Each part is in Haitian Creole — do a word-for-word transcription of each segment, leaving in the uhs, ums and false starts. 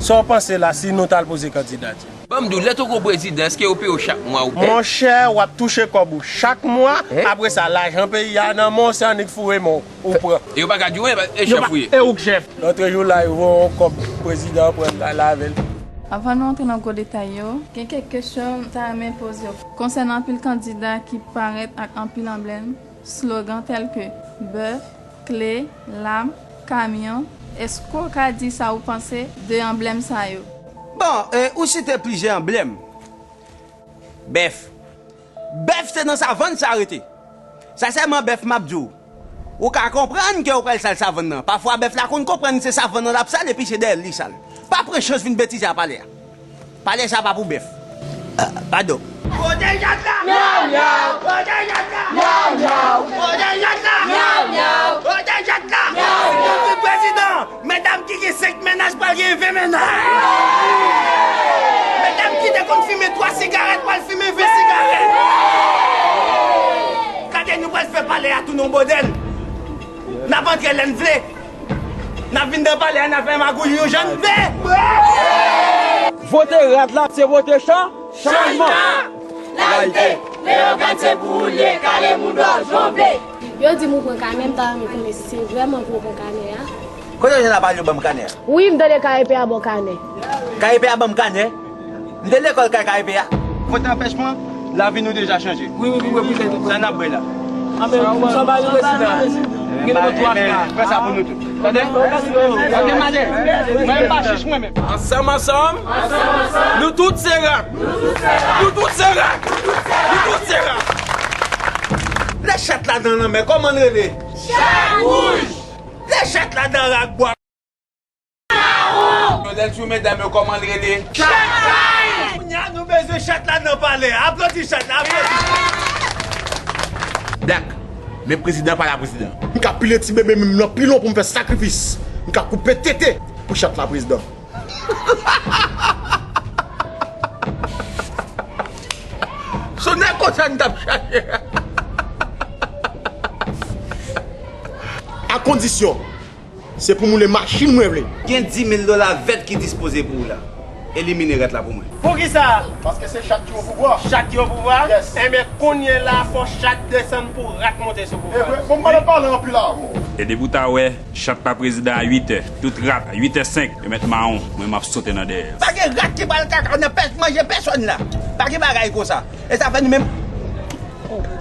Sa w panse la si nou t al poze kandidati? Ban m di w, lè t ou gon prezidan, èske yo peye w chak mwa ou pè? Monchè, w ap touche kòb ou chak mwa. Apre sa, lajan peyi a nan men w, se annik foure men w, ou pran. E yo pa ka di w anyen, e chèf ou ye. E ou k chèf. Lòt jou la, yo voye yon kòb prezidan an pran l al avè l. Anvan nou antre nan gwo detay yo, gen kèk kesyon m ta renmen poze w konsènan anpil kandida ki parèt ak anpil anblèm, slogan tèl ke bèf, kle, lam, kamyon. Èske w ka di sa ou panse de anblèm sa yo? Bon, e, ou site plizyè anblèm. Bèf. Bèf se nan savann sa rete. Sensèman, bèf, m ap di w. Ou ka konprann ke ou pral sal savann nan. Pafwa, bèf la konn konprann se savann nan l ap sal epi se dèyè l li sal. Pa pran chans vin betize a palè a. Palè sa pa pou bèf. Ah, padon. Pote chat la! Myaw, myaw! Pote chat la! Myaw, myaw! Pote chat la! Myaw, myaw! Pote chat la! Myaw, myaw! Si nou vin prezidan, medam ki gen senk mennaj pral gen ven mennaj. Medam ki te konn fimen twa sigarèt pral fimen ven sigarèt. Gade, nou pral fè palè a tounen yon bòdèl. N ap antre lè n vle. N ap vin nan palè a, n ap fè magouy yon jan n vle. Vote rad la, se vote chan-, chanjman. Layite, Leyogàn se pou ou l ye, kale mouda w, jan w vle. Yo di m ou pran kanè, m ta renmen konnen si se vrèman vre ou pran kanè a. Kote w jwenn la pale yo ban m kanè a? Wi, m tande K E P a ba w kanè. K E P a ban m kanè? M te lekòl kay K E P a. Kote anpèchman, lavi nou deja chanje. Wi, wi, wi, wi, wi. Sa n ap bwè la? Anben, sanba nou prezidan. Gen nou twa fwa. Pran sa pou nou tout. Tande? Tande, maten. Mwen, m pa chich, mwen menm. Ansanm, ansanm. Nou tout se rat. Nou tout se rat. Nou tout se rat. Lè chat la nan lanmè, kòman l rele? Chat wouj. Lè chat la nan rak bwa. Lè l sou medam yo, kòman l rele? Chat! Kounye a, nou bezwen chat la nan palè. Aplodi chat la, aplodi. Black, men prezidan pa la prezidan. M ka pile ti bebe menm nan pilon pou m fè sakrifis. M ka koupe tete pou chat la prezidan. Se nèg konsa n t ap chache. A kondisyon, se pou moulen machin mwen vle. Gen dis mil dola vèt ki dispoze pou ou la. Elimine rat la pou mwen. Poukisa? Paske se chat ki o pouvwa. Chat ki o pouvwa? Yes. Enben, kounye la, fò chat desann pou rat monte sou pouvwa. E vre, bon, m pa nan pale anpil avè w. E depi w ta wè, chat pa prezidan a uit è. Tout rat, a uit è senk, yo mèt mawon. Mwen, m ap sote nan dèyè. Pa gen rat ki pral kaka nan pèt manje pèsòn la. Pa gen bagay konsa. E sa fè nou menm.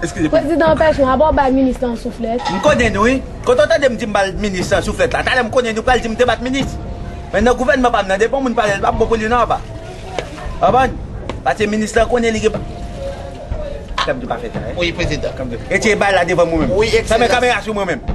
Eskize m. Prezidan anpèch nou, apa w bay minis lan souflèt? M konnen nou, wi. Kote w tande m di m bay minis lan souflèt la? Talè m konnen nou pral di m te bat minis. Men nan gouvènman pa m nan, depi yon moun pale, l pa bon pou li non, apa. Konprann? Paske minis lan konnen li gen pa. Kèm di pa fè sa, wi. Wi, prezidan. Kèm di. Retire bal la devan mwen menm. Wi, eksèlans. Fèmen kamera sou mwen menm.